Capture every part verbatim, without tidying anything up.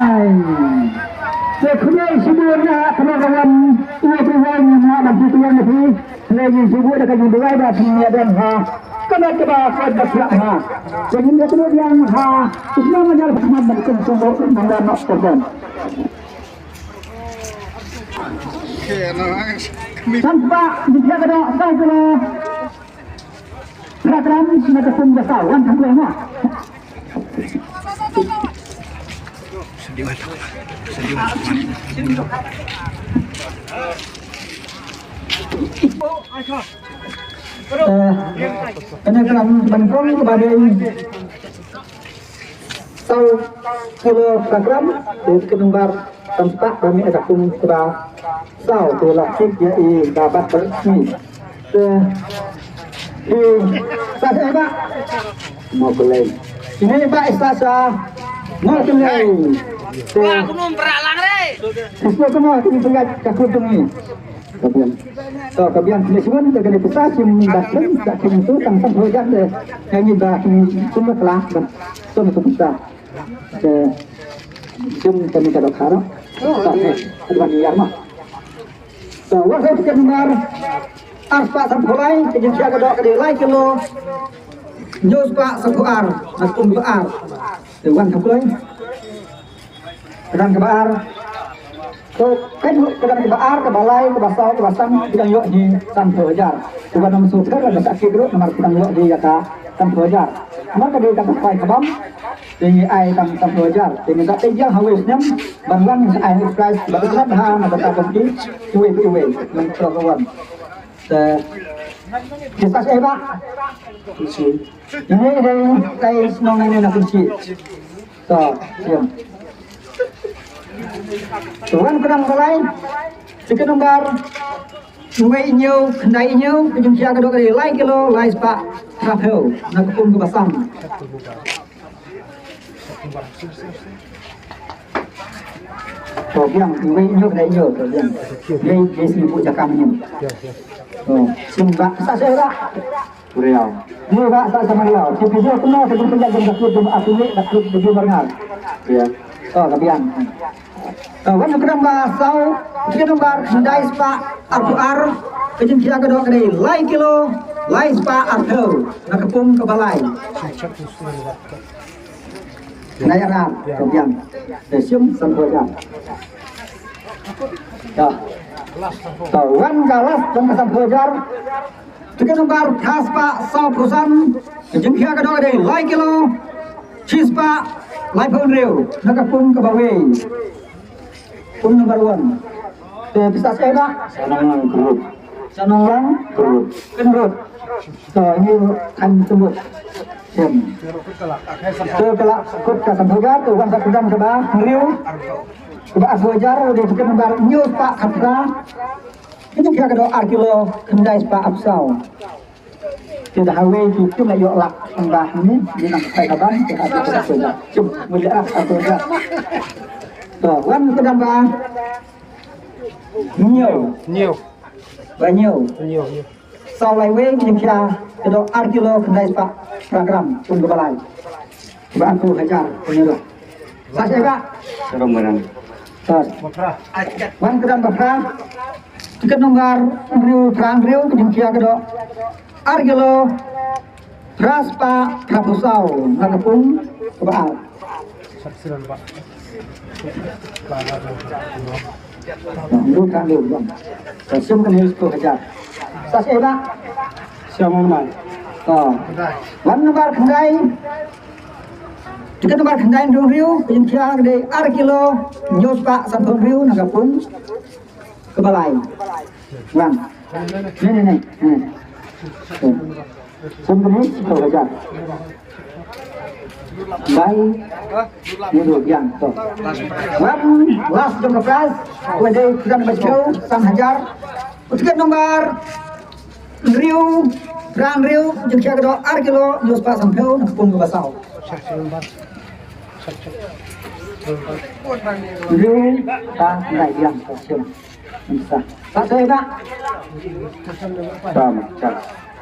Ai. Te khmih sibun na khmih dalam. Ia tu wai ni na na tu yang ni. Lagi sibuk dah kaji dua dah khmih dan ha. Kena kena kuat bersiap ha. Jadi dia tu yang ha. Itu nama jalan Muhammad dan kena sungguh dan nak korban. Sampai dia kena tahu kena. Program sina ka kum da sa wan thang kuai ma. Eh, kane kram ban kong ba dei. Saw kilo program, dei ka number tam spah ba mih ka kum kaba saw, te la kit ïa i ba bat ba sni. Te i sa sa ba mo kulai. Ini ba i sa sa mo kulai. Te wah, kunum perak lang re. Siswa kena kini pegat ka kutung ni. Ka biang. To, ka biang kine siwon, ka kine pisa, sim da sim, da sim tu, tang sam phew hajar de. Ngi ba sim sim la kla, ba sim tu pisa. Ke sim kami ka dok haro. To, ne, adwan ni yar ma. To, wa sa tiket number ar spah san phew lai, ka jingkhia ka dok ka dei lai kilo. Hynñiew spah san phew ar, na kum ba ar. Te wan ka phew lai. Ka dang kaba ar. Ko, kan ka dang kaba ar, kaba lai, kaba saw, kaba san, ki dang ïoh hi san phew hajar. Kaba nang shu pher, kaba sa ki group, namar ki dang ïoh hi ïa ka san phew hajar. Namar ka dei ka pai ka bam, te ngi ai tang san phew hajar. Te ngi sa te ïa ha wei snem, ban wan ngi sa ai prize, ba ka ha, na ka ta ki, iwei, iwei, nang pro ka wan. Te, kita sa ba. Ini dei, kai snong ini na kunci. To, sim. To, wan ka dang balai. Tiket number wei hynñiew, khyndai hynñiew, ka jingkhia ka dok ka dei lai kilo, lai spah phra phew. Na ka kum kaba san. To, biang, wei hynñiew, khyndai hynñiew, to, biang. Wei, wei sni pu jakam ni. To, sim ba, sa sa ba. Meriau. Ni ba sa sa meriau. Ki video kena sa jingpynjah jingpynjah jingpynjah jingpynjah jingpynjah. Ya. To, ka biang. To, wan ka number saw, ka number khyndai spah arphew ar, ka jingkhia ka dok ka dei lai kilo, lai spah arphew, na ka pung kaba lai. Khyndai ar, ka biang. Te sim san phew hajar. To. To, wan ka last, wan ka san phew hajar. Tiket number phra spah saw phew san, ka jingkhia ka dok ka dei lai kilo, shi spah lai phew hynriew, na ka pung kaba wei. Pung number one. Te pisa sa ba? Sanong Lang Kynrut. Sanong Lang Kynrut. Kynrut. To, ini kan Kynrut. Sim. To, ka la kut ka san phew hajar, to, wan ka kut kaba hynriew. Kaba arphew hajar, dei tiket number hynñiew spah khatphra. Ini kira ka dok ar kilo, khyndai spah arphew saw. Te da hawei ki kum la ïoh lak, tang ba ni, ni nang kai ka ban, te ka ban, te ka ban. Cum, muli ah, aku dah. To, wan ka dang ba. Hynñiew. Hynñiew. Ba hynñiew. Hynñiew, hynñiew. Saw lai wei, ki jingkhia ka dok ar kilo, khyndai spah phra gram, pung kaba lai. Ba arphew hajar, pung ïa dok. Sa sa ba? Sarong Barang. Sa. Wan ka dang ba phra. Tiket number hynriew phra hynriew, ka jingkhia ka dok ar kilo, phra spah phra phew saw, na ka pung kaba ar. Hynriew phra hynriew, bang. Ka sim ka hynriew phew hajar. Sa sa ba? Sim mai. To. Wan number khyndai. Tiket number khyndai hynriew hynriew, ka jingkhia ka dei ar kilo, hynñiew spah san phew hynriew, na ka pung kaba lai. Wan. Ni, ni, ni, ni. Sim kini, phew hajar. Bai. Ni dua biang, to. Wan, last jong ka prize, ka dei tiket number hynriew, san hajar. Tiket number hynriew, phra hynriew, jingkhia ka dok ar kilo, hynñiew spah san phew, na ka pung kaba saw. Hynriew, phra hynriew, biang, to, sim. Sa sa ba? Sa ma, sa.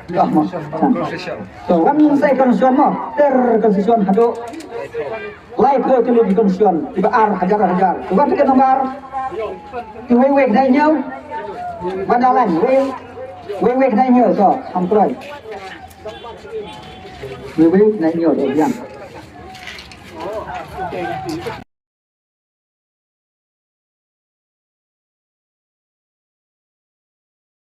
To, wan sa constituency mo, ter constituency haduh lai phew tylli constituency, kiba ar hajar hajar. Kiba tiket nombar, kiwei wei khnai hynñiew, ba da lain, wei, wei wei khnai hynñiew, to, ham kroi. Wei wei khnai hynñiew, to, biang.